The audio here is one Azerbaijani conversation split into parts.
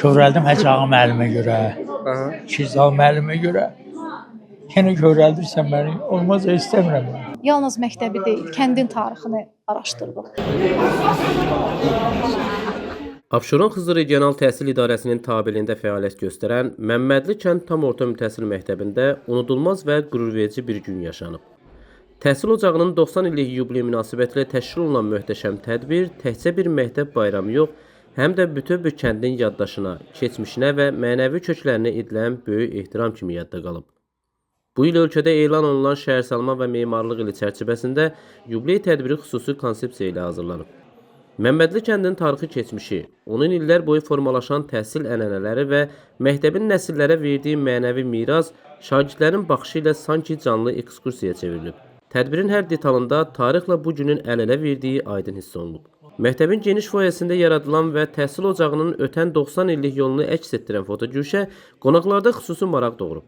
Kövrəldim Hacı Ağa müəllimə görə, Şirzal müəllimə görə. Yenə kövrəldirsən məni. Olmaz, istəmirəm mən. Yalnız məktəbi deyil, kəndin tarixini araşdırdıq. Abşeron Xızı Regional Təhsil İdarəsinin tabeliyində fəaliyyət göstərən Məmmədli kənd tam orta ümumi məktəbində unudulmaz və qürurverici bir gün yaşanıb. Təhsil ocağının 90 illik yubileyi münasibətilə təşkil olunan möhtəşəm tədbir təkcə bir məktəb bayramı yox, həm də bütöv bir kəndin yaddaşına, keçmişinə və mənəvi köklərinə edilən böyük ehtiram kimi yadda qalıb. Bu il ölkədə elan olunan şəhərsalma və memarlıq ili çərçivəsində yubiley tədbiri xüsusi konsepsiya ilə hazırlanıb. Məmmədli kəndinin tarixi keçmişi, onun illər boyu formalaşan təhsil ənənələri və məktəbin nəsillərə verdiyi mənəvi miras şagirdlərin baxışı ilə sanki canlı ekskursiyaya çevrilib. Tədbirin hər detalında tarixlə bu günün əl-ələ verdiyi aydın hiss olunub. Məktəbin geniş foyesində yaradılan və təhsil ocağının ötən 90 illik yolunu əks etdirən fotogüşə qonaqlarda xüsusi maraq doğurub.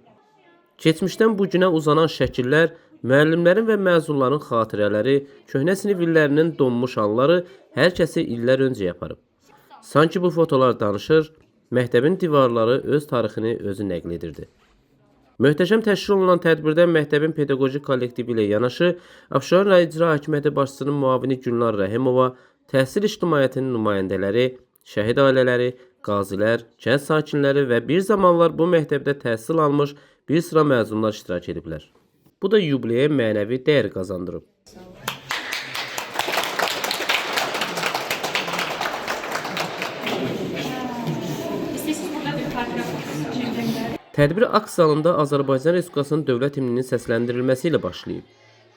Keçmişdən bu günə uzanan şəkillər, müəllimlərin və məzunların xatirələri, köhnə sinif illərinin donmuş anları hər kəsi illər öncəyə aparıb. Sanki bu fotolar danışır, məktəbin divarları öz tarixini özü nəql edirdi. Möhtəşəm təşkil olunan tədbirdə məktəbin pedaqoji kollektivi ilə yanaşı Abşeron rayon İcra Hakimiyyəti başçısının müavini Gülnar Rəhimova, təhsil ictimaiyyətinin nümayəndələri, şəhid ailələri, qazilər, kənd sakinləri və bir zamanlar bu məktəbdə təhsil almış bir sıra məzunlar iştirak ediblər. Bu da yubileyə mənəvi dəyər qazandırıb. Tədbir akt zalında Azərbaycan Respublikasının dövlət himninin səsləndirilməsi ilə başlayıb.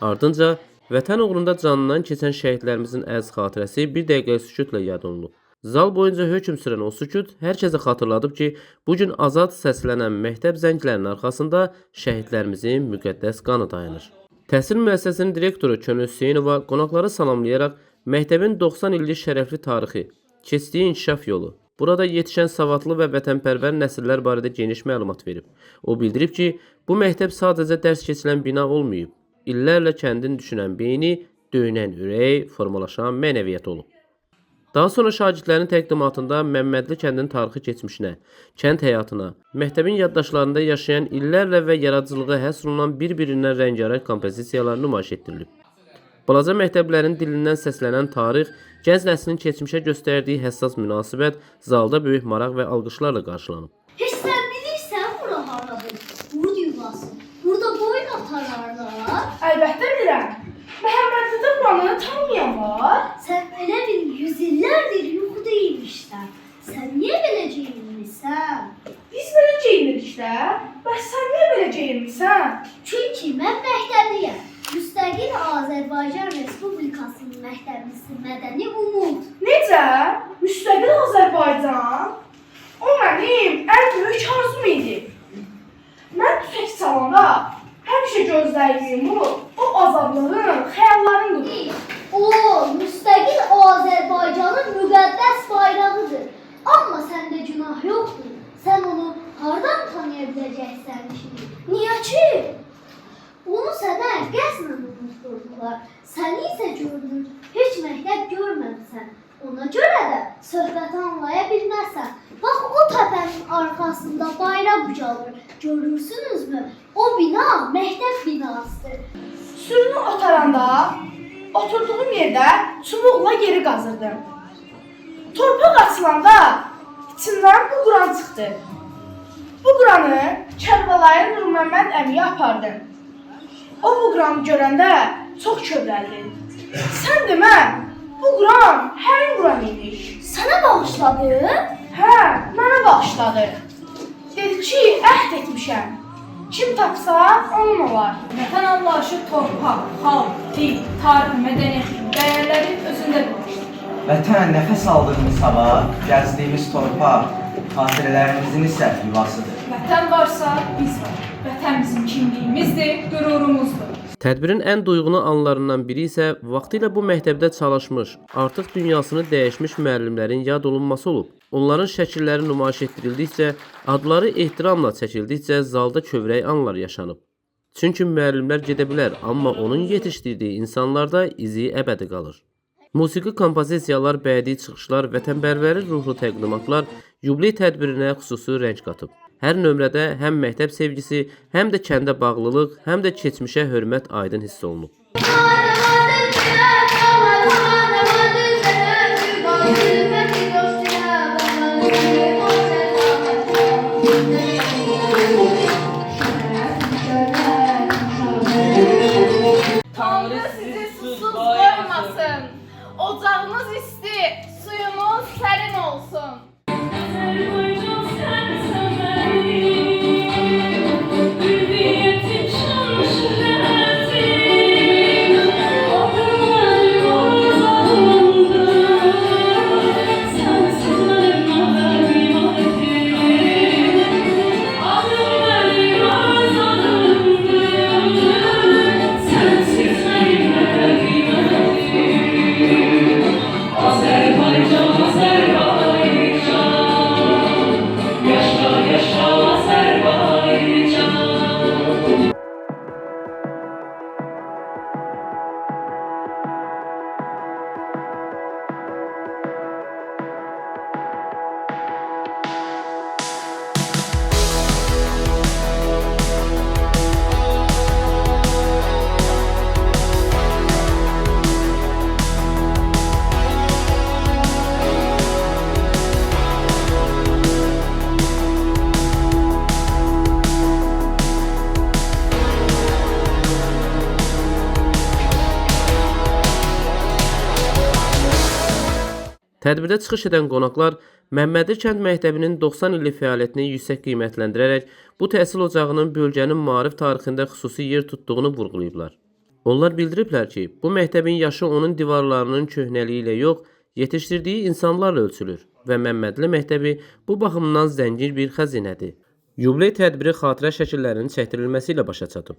Ardınca vətən uğrunda canından keçən şəhidlərimizin əziz xatirəsi bir dəqiqə sükutla yad olunub. Zal boyunca hökm sürən o sükut hər kəsə xatırladıb ki, bu gün azad səslənən məktəb zənglərinin arxasında şəhidlərimizin müqəddəs qanı dayanır. Təhsil müəssisəsinin direktoru Könül Hüseynova qonaqları salamlayaraq məktəbin 90 illik şərəfli tarixi, keçdiyi inkişaf yolu, burada yetişən savadlı və vətənpərvər nəsillər barədə geniş məlumat verib. O bildirib ki, bu məktəb sadəcə dərs keçilən bina olmayıb, illərlə kəndin düşünən beyni, döyünən ürəyi, formalaşan mənəviyyat olub. Daha sonra şagirdlərin təqdimatında Məmmədli kəndin tarixi keçmişinə, kənd həyatına, məktəbin yaddaşlarında yaşayan illərlə və yaradıcılığa həsr olunan bir-birindən rəngarəng kompozisiyalar nümayiş etdirilib. Balaca məktəblərin dilindən səslənən tarix, gənc nəslin keçmişə göstərdiyi həssas münasibət zalda böyük maraq və alqışlarla qarşılanıb. Heç sən bilirsən bura haradır? Qurd yuvası. Burada boyun atararlar. Əlbəttə bilirəm. Məhəmmədlidə buranı tanımayan var. Sən elə bil yüz illərdir yuxuda imişsən. Sən niyə belə geyinmisən? Biz belə geyinirik də. Bəs sən niyə belə geyinmisən? Çünki mən məktəbliyəm. Müstəqil Azərbaycan Respublikasının məktəblisi Mədəni Umud. Necə? Müstəqil Azərbaycan? O mənim ən böyük arzum idi. Mən tüfək çalanda həmişə gözlədiyim o azadlığın, xəyalların qurur. O, müstəqil Azərbaycanın müqəddəs bayrağıdır. Amma səndə günah yoxdur. Sən onu hardan tanıya biləcəksən ki? Niyə ki? Onu sənə qəsdən unutdurdular. Səni isə görünür, heç məktəb görməmisən. Ona görə də söhbəti anlaya bilməzsən. Bax, o təpənin arxasında bayraq ucalır. Görürsünüzmü? O bina məktəb binasıdır. Sürünü otaranda oturduğum yerdə çubuqla yeri qazırdım. Torpaq açılanda içindən bu Quran çıxdı. Bu Quranı Kərbəlayı Nurməmməd əmiyə apardım. O bu Quranı görəndə çox kövrəldi. Sən demə, bu Quran həmin Quran imiş. Sənə bağışladı? Hə, mənə bağışladı. Dedi ki, əhd etmişəm. Kim tapsa onun olar. Vətən anlayışı torpaq, xalq, dil, tarix, mədəniyyət kimi dəyərlərin özündə birləşir. Vətən nəfəs aldığımız hava, gəzdiyimiz torpaq, xatirələrimizin isə yuvasıdır. Vətən varsa biz var. Vətən bizim kimliyimizdir, qürurumuzdur. Tədbirin ən duyğunu anlarından biri isə vaxtilə bu məktəbdə çalışmış, artıq dünyasını dəyişmiş müəllimlərin yad olunması olub. Onların şəkilləri nümayiş etdirildikcə, adları ehtiramla çəkildikcə zalda kövrək anlar yaşanıb. Çünki müəllimlər gedə bilər, amma onun yetişdirdiyi insanlarda izi əbədi qalır. Musiqi kompozisiyalar, bədii çıxışlar, vətənpərvərlik ruhlu təqdimatlar yubiley tədbirinə xüsusi rəng qatıb. Hər nömrədə həm məktəb sevgisi, həm də kəndə bağlılıq, həm də keçmişə hörmət aydın hiss olunub. Tanrı sizi susuz qoymasın. Ocağınız isti, suyunuz sərin olsun. Azərbaycan sənsən mənim, hürriyyətim, şan-şöhrətim. Adım mənim azadlığımdır, sənsiz mənim nə qiymətim. Adım mənim azadlığımdır, sənsiz mənim nə qiymətim. Azərbaycan, Azərbaycan, yaşa, yaşa Azərbaycan. Tədbirdə çıxış edən qonaqlar Məmmədli kənd məktəbinin 90 illik fəaliyyətini yüksək qiymətləndirərək bu təhsil ocağının bölgənin maarif tarixində xüsusi yer tutduğunu vurğulayıblar. Onlar bildiriblər ki, bu məktəbin yaşı onun divarlarının köhnəliyi ilə yox, yetişdirdiyi insanlarla ölçülür və Məmmədli məktəbi bu baxımdan zəngin bir xəzinədir. Yubiley tədbiri xatirə şəkillərinin çəkdirilməsi ilə başa çatıb.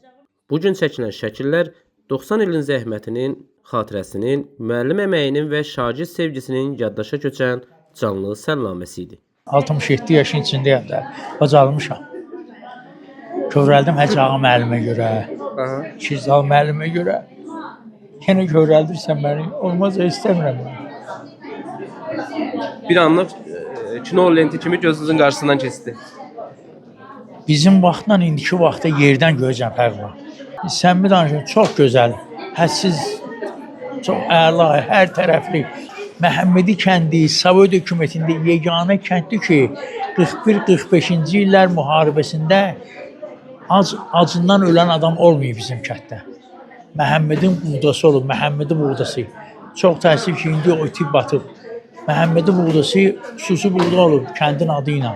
Bu gün çəkilən şəkillər 90 ilin zəhmətinin, xatirəsinin, müəllim əməyinin və şagird sevgisinin yaddaşa köçən canlı səllaməsi idi. 67 yaşın içindəyəm də. Bacarmışam. Kövrəldim Hacı Ağa müəllimə görə, Şirzal müəllimə görə. Yenə kövrəldirsən məni, olmaz istəmirəm mən. Bir anlıq kino lenti kimi gözünüzün qarşısından keçdi. Bizim vaxtla indiki vaxtda yerdən göyəcən fərq var. Səmimi danışıram, çox gözəl, hədsiz, çox əla, hər tərəfli. Məhəmmədi kəndi Sovet hökumətində yeganə kənddir ki, 41-45-ci illər müharibəsində acından ölən adam olmayıb bizim kənddə. Məhəmmədin buğdası olub, Məhəmmədi buğdası. Çox təəssüf ki, indi o itib batıb. Məhəmmədi buğdası xüsusi buğda olub kəndin adı ilə.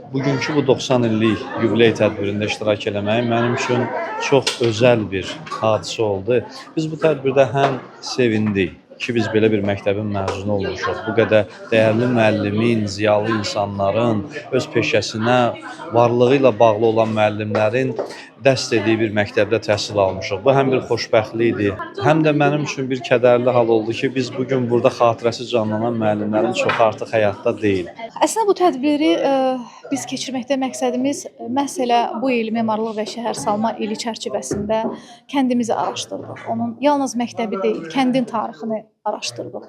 Bugünkü bu 90 illik yubiley tədbirində iştirak eləmək mənim üçün çox özəl bir hadisə oldu. Biz bu tədbirdə həm sevindik ki, biz belə bir məktəbin məzunu olmuşuq. Bu qədər dəyərli müəllimin, ziyalı insanların, öz peşəsinə varlığı ilə bağlı olan müəllimlərin dəst dediyi bir məktəbdə təhsil almışıq. Bu həm bir xoşbəxtlik idi, həm də mənim üçün bir kədərli hal oldu ki, biz bu gün burada xatirəsi canlanan müəllimlərin çoxu artıq həyatda deyil. Əslində bu tədbiri biz keçirməkdə məqsədimiz məhz elə bu il memarlıq və şəhərsalma ili çərçivəsində kəndimizi araşdırdıq. Onun yalnız məktəbi deyil, kəndin tarixini araşdırdıq.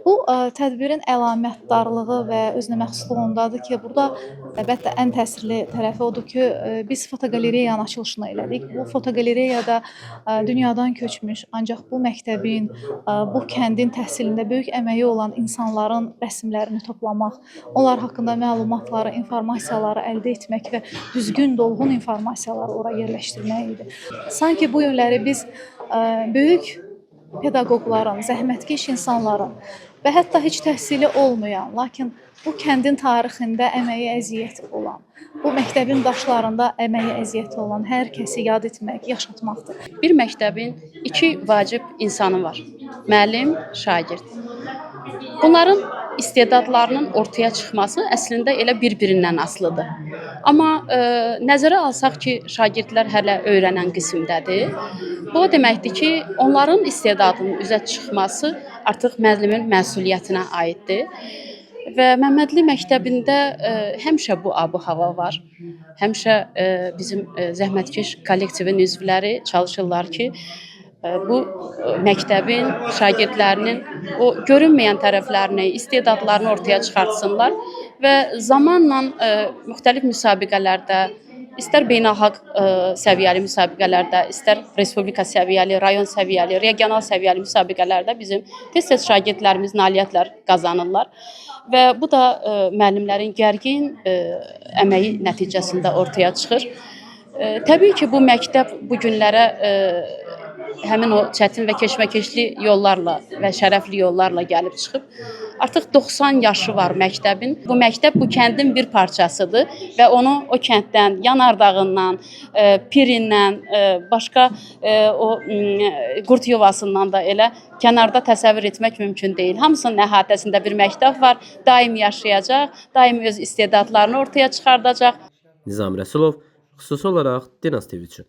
Bu tədbirin əlamətdarlığı və özünəməxsusluğu ondadır ki, burada əlbəttə ən təsirli tərəfi odur ki, biz fotoqalereyanın açılışını elədik. Bu fotoqalereyada dünyadan köçmüş, ancaq bu məktəbin, bu kəndin təhsilində böyük əməyi olan insanların rəsmlərini toplamaq, onlar haqqında məlumatları, informasiyaları əldə etmək və düzgün, dolğun informasiyaları ora yerləşdirmək idi. Sanki bu günləri biz böyük pedaqoqların, zəhmətkeş insanların və hətta heç təhsili olmayan, lakin bu kəndin tarixində əməyi əziyyəti olan, bu məktəbin daşlarında əməyi əziyyəti olan hər kəsi yad etmək, yaşatmaqdır. Bir məktəbin iki vacib insanı var. Müəllim, şagird. Bunların istedadlarının ortaya çıxması əslində elə bir-birindən asılıdır. Amma nəzərə alsaq ki, şagirdlər hələ öyrənən qismdədir. Bu o deməkdir ki, onların istedadının üzə çıxması artıq müəllimin məsuliyyətinə aiddir. Və Məmmədli məktəbində həmişə bu ab-hava var. Həmişə bizim zəhmətkeş kollektivin üzvləri çalışırlar ki, bu məktəbin şagirdlərinin o görünməyən tərəflərini, istedadlarını ortaya çıxartsınlar və zamanla müxtəlif müsabiqələrdə, istər beynəlxalq səviyyəli müsabiqələrdə, istər respublika səviyyəli, rayon səviyyəli, regional səviyyəli müsabiqələrdə bizim tez-tez şagirdlərimiz nailiyyətlər qazanırlar. Və bu da müəllimlərin gərgin əməyi nəticəsində ortaya çıxır. Təbii ki, bu məktəb bu günlərə həmin o çətin və keşməkeşli yollarla və şərəfli yollarla gəlib çıxıb. Artıq 90 yaşı var məktəbin. Bu məktəb bu kəndin bir parçasıdır və onu o kənddən, Yanardağından, Pirindən, başqa o Qurd yuvasından da elə kənarda təsəvvür etmək mümkün deyil. Hamısının əhatəsində bir məktəb var, daim yaşayacaq, daim öz istedadlarını ortaya çıxardacaq. Nizami Rəsulov, xüsusi olaraq Dinaz TV üçün.